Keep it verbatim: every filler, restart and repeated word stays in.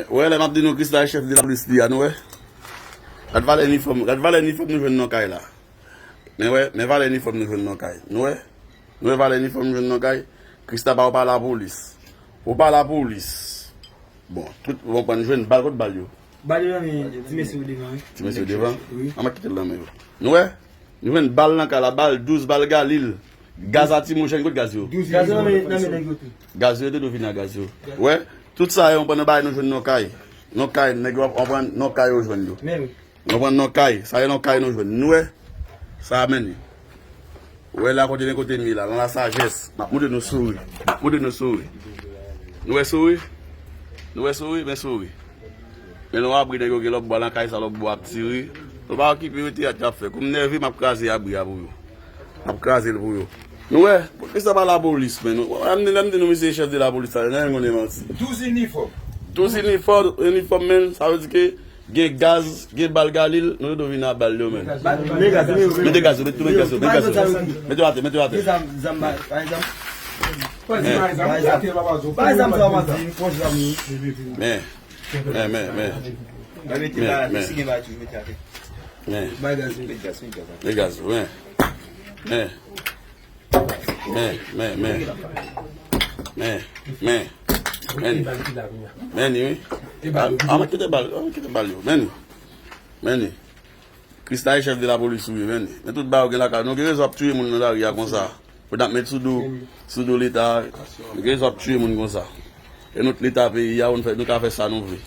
Ou wè lè m ap di nou Christa e chèf de lapolis li a, nou wè? Gad valè inifòm, gad valè inifòm nou jwenn nan kay la. Men wè, men valè inifòm nou jwenn nan kay. Nou wè? Nou wè valè inifòm nou jwenn nan kay? Christa pa ou pa lapolis. Ou pa lapolis. Bon, tout, bon, pran jwenn bal, kot bal yo? Bal yo nan men ti mesye yo devan, wi. Ti mesye yo devan? Wi. An, m ap kite l nan men yo. Nou wè? Nou jwenn bal nan kay la, bal douz, bal galil. Gaz lakrimojèn, kot gaz yo? Gaz yo nan men, nan men nèg yo tou. Gaz yo, yo te dwe vini a gaz yo. Wè, tout sa yo, pandan bagay nou jwenn nan kay. Nan kay, nèg yo ap pran nan kay yo jwenn yo. Men wi. Nou pran nan kay, sa yo nan kay nou jwenn. Nou wè? Sa a mennen. Ou wè la kote men kote m ye la, nan lasajès. M ap montre nou souri. M ap montre nou souri. Nou wè souri? Nou wè souri? Men souri. Men lè w abri nèg yo gen lòt bwa nan kay sa, lòt bwa ap tire. Nou pa okipe yo, teyat y ap fè. Kou m nève, m ap kraze abri a pou yo. M ap kraze l pou yo. Nou wè, poukisa pa lapolis, men nou, lè m di, lè m di nou misye chèf de lapolis la, nan yon konnen manti. Douz inifòm. Douz inifòm, inifòm, men, sa vle di ke gen gaz, gen bal galil, nou te dwe vin a bal yo, men. Mete gaz yo, mete, mete gaz yo, mete gaz yo, mete yo atè, mete yo atè. Zam, zam, pa egzanp. Men. Men, men, men, men. Men. Mete gaz yo, men. Men. Men, men, men. Men, men. Men. Men ni, wi. A, a, mwen kite bal, mwen kite bal yo. Men ni. Men ni. Christa e chèf de lapolis ou ye, men ni. Men tout bagay ou gen lakay. Nou gen rezon ap touye moun nan lari a konsa. Pou n ap met sou do, sou do Leta. Nou gen rezon ap touye moun konsa. E nou, Leta peyi a, nou fè, nou ka fè sa nou vle.